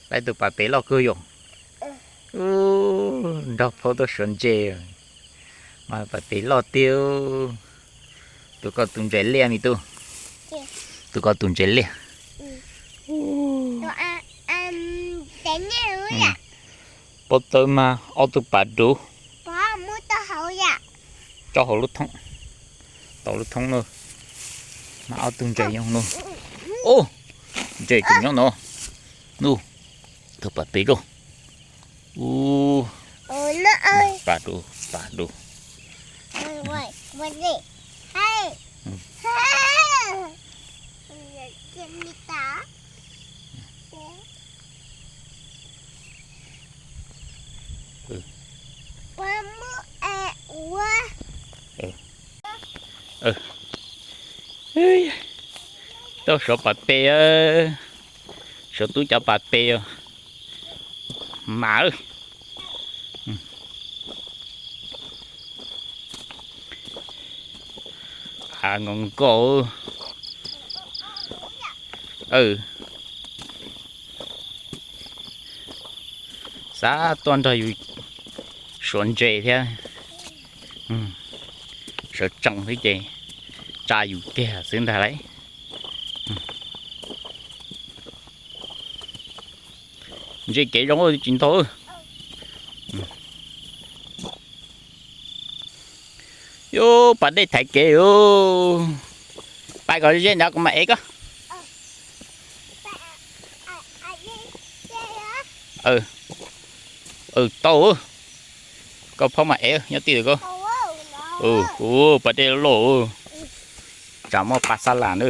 Pab tus pas pem loj kawg yom. Nrog phauj tuaj suav ntses mas pas pem loj tiag. Tus ko tus ntses liaj me tub. Tus ko tus ntses liaj. Pab tawb mas ob tug pas duv. Tso hauv lub thoob. Tau lub thoob na. Mas ob tug ntses nyob no. Ub, ntses tseem nyob no. Nub, tug pas pem rau. Ub, pas duv, pas duv. Tau suav pas pem, suav tub cov pas pem os. Mas nkaus nkaus. Xav tuaj nrog yus suav ntses thiab. Sawv tsees xwb ces tsa yus kiag xwb ntag lauj. Ntses kev zoo tsis ntau. Yus pas dej thaiv kev. Pais kom ze ntawd kuv mam ev koj. Tau, koj phob mam ev nyob tij koj. Kuv pas dej loj, tsam muaj pas xa las na.